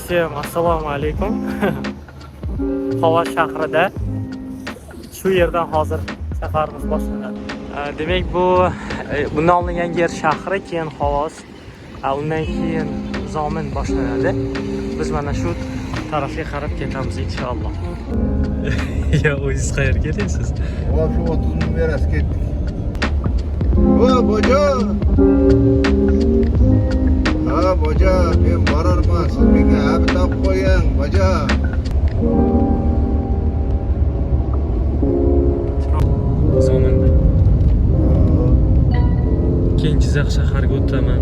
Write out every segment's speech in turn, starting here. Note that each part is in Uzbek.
Всем assalomu alaykum. Xovos shahrida, shu yerdan hozir safarimiz boshlanadi. Demak, bu bundan oldin Yangiyer shahri, keyin Xovos, undan keyin Zomin boshlanadi. Biz mana shu tarafga qarab ketamiz inshaalloh. Ya o'zingiz qayerga ketyapsiz? Hop, shu 30 ming berasiz, ketdik. O, boja! Ha, boja, men borarman, siz menga abi topib qo'ying, boja. Zominda. Keyin Jizzax shahariga o'taman.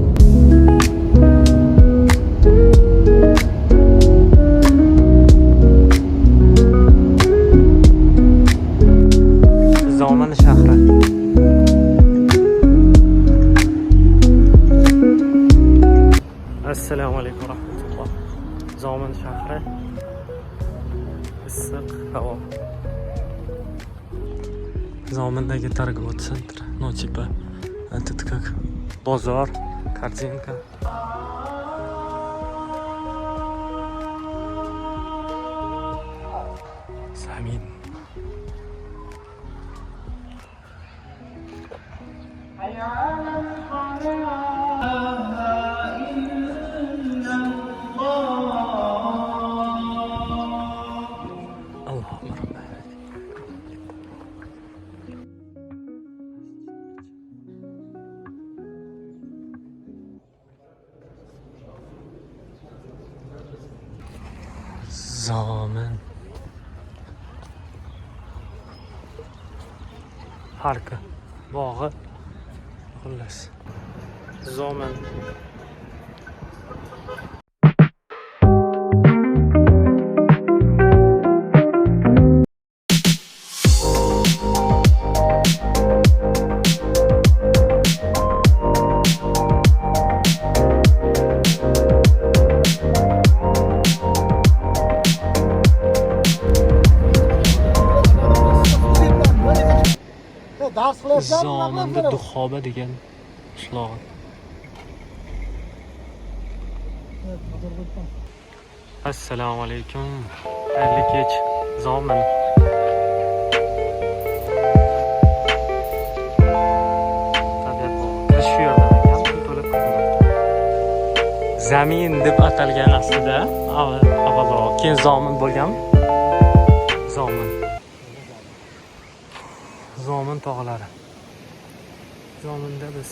Zomin shahri. Assalomu alaykum rahmatulloh. Zomin shahri. Issiq havo. Zomindagi торговый центр. Ну, типа, этот как бозор, корзинка. Zamin. Allohumma robbana. Zomin parki, bog'i, xullas. Zomin. Dars qilyapsanmi? Zominda Duxoba degan qishlog'i. Assalomu alaykum. Xayrli kech. Zomin. Tabiat bog'i. Kirish shu yerdan ekan, pul to'lab kiriladi. Zamin deb atalgan aslida avvalroq. Keyin Zomin bo'lgan. Zomin. Zomin tog'lari. Zominda biz.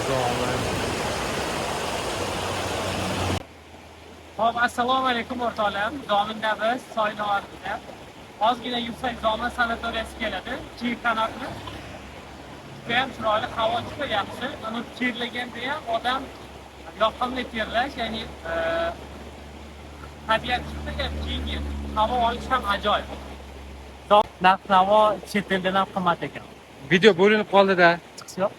Zomin. Hop, assalomu alaykum o'rtoqlar. Zominda biz soyni ortida. Ozgina yursak Zomin sanatoriyasi keladi. Kir qanotli. Juda ham chiroyli, havo juda yaxshi. Uni terlaganda ham odam yoqimli terlash, ya'ni tabiat juda ham keng, havo olish ham ajoyib. Narx-navo chet eldan ham qimmat ekan. Video bo'linib qoldi-da. Chiqish yo'q.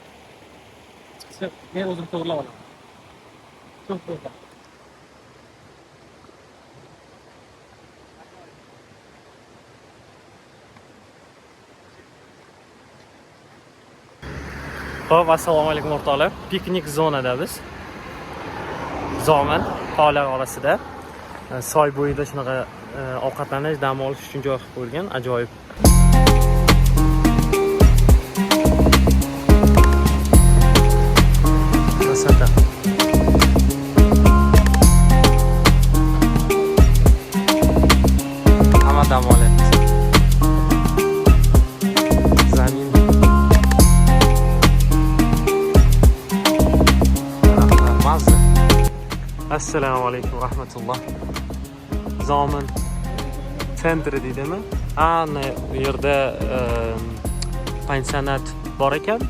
Chiqish yo'q. Men o'zim to'g'rilab olaman. To'g'ri, to'g'ri. Xo'p, assalomu alaykum o'rtoqlar. Piknik zonada biz. Zomin tog'lar orasida. Soy bo'yida shunaqa ovqatlanish, dam olish uchun joy qilib qo'yilgan, ajoyib. Красота. Hamma dam olyapti. Zamin. Daraxtlar mazza. Assalomu alaykum rahmatulloh. Zomin центр i deydimi? Ana bu yerda pansionat bor ekan,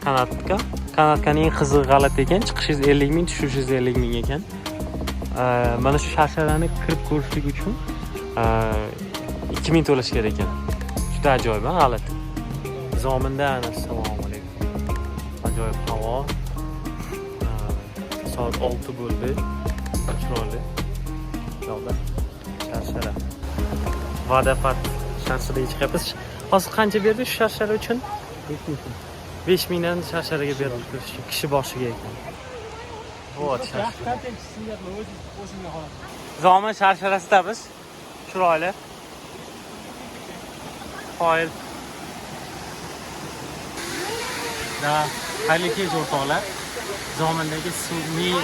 канатка. Канатка ning qizig'i g'alati ekan, chiqishingiz 50 ming, tushishingiz 50 ming ekan. Mana shu sharsharani kirib ko'rishlik uchun 2 ming to'lash kerak ekan. Juda ajoyib, ha, g'alati. Zominda assalomu alaykum. Ajoyib havo. Soat 6 bo'ldi. Chiroyli. Yo'qda. Sharshara. Водопад sharsharaga chiqyapmiz. Hozir qancha berdi shu sharshara uchun? 5 mingdan sharsharaga berdi kishi boshiga ekan. Вот. Yaxshi kontent chiqsin deyapman, o'zingiz o'zimga xolos. Zomin sharsharasida biz. Chiroyli. Qoyil. Da, xayrli kech o'rtoqlar. Zomindagi sun'iy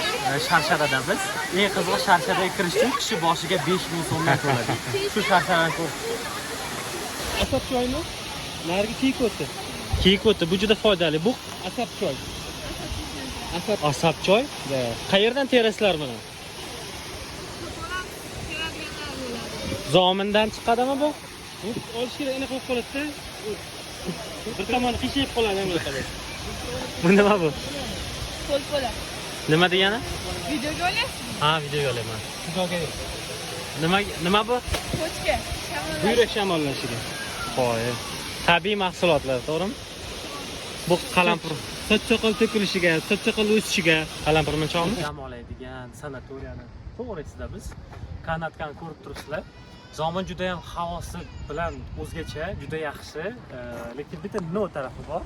sharsharada biz. Eng qizig'i sharsharaga kirish uchun kishi boshiga 5000 so'mdan to'ladik. Shu sharsharani ko'rish. Asab choymi? Narigi kiyik o'ti. Kiyik o'ti, bu juda foydali. Bu Asab choy. asab choy. Qayerdan terasizlar buni? Zomindan chiqadimi bu? Bu olish kerak, anaqa bo'lib qoladi-da. Bir tomoni qiyshayib qoladi anaqa. Bu nima bu? Qo'l-po'la. Nima degani? Videoga olyapsizmi? Ha, videoga olyapman. Nima bu? Ko'chka. Buyrak shamollashiga. Qoyil. Tabiiy mahsulotlar, to'g'rimi? Bu qalampir, Soch soqol to'kilishiga, soch soqol o'sishiga. qalampir munchoqmi? Dam oladigan sanatoriyani to'g'risida biz kanatkani ko'rib turibsizlar. Zomin juda ham havosi bilan o'zgacha, juda yaxshi, lekin bitta no tarafi bor.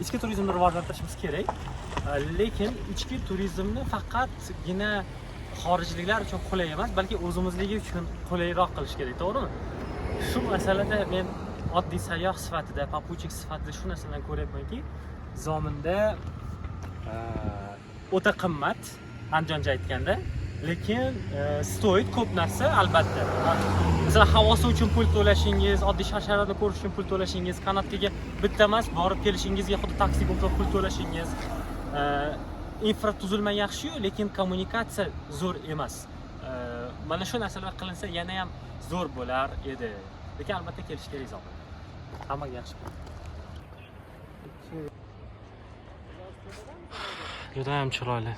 Ichki turizmni rivojlantirishimiz kerak. Lekin ichki turizmni faqatgina xorijliklar uchun qulay emas, balki o'zimizniki uchun qulayroq qilish kerak, to'g'rimi? Shu masalada men oddiy sayyoh sifatida, papuchik sifatida shu narsalarni ko'ryapmanki, Zominda o'ta qimmat, Andijoncha aytganda, lekin стоит ko'p narsa albatta. Masalan, havosi uchun pul to'lashingiz, oddiy sharsharani ko'rish uchun pul to'lashingiz, kanatkaga bitta emas, borib kelishingizga xuddi taksiga o'xshab pul to'lashingiz, infratuzilma yaxshi-yu, lekin kommunikatsiya zo'r emas. Mana shu narsalar qilinsa yana ham zo'r bo'lar edi. Lekin albatta kelish kerak Zomin. Hammaga yaxshi. Juda ham chiroyli.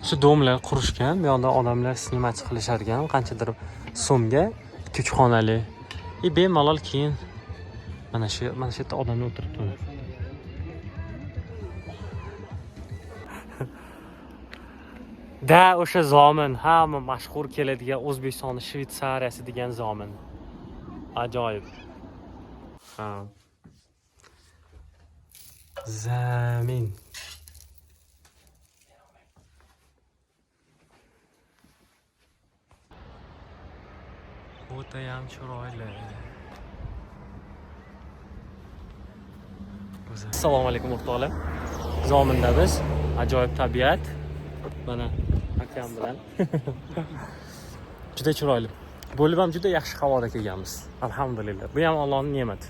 Shu domlar qurishgan, bu yoqda odamlar snimachi qilishar ekan, qanchadir so'mga 2-3 xonali. Bemalol keyin mana shu yerda odamlar o'tiribdi. Da o'sha Zomin, hamma mashhur keladigan O'zbekistonning Shvetsariyasi degan Zomin. Ajoyib. Ha. Zamin. O'tayam chiroyli. Assalomu alaykum o'rtoqlar. Zominda biz. Ajoyib tabiat. Mana akam bilan. Juda chiroyli. Bo'lib ham juda yaxshi havoda kelganmiz. Alhamdulillah. Bu ham Allohning ne'mati.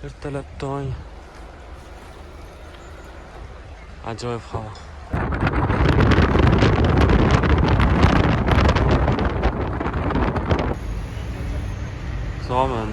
Ertalab tong. Ajoyib havo. Zomin.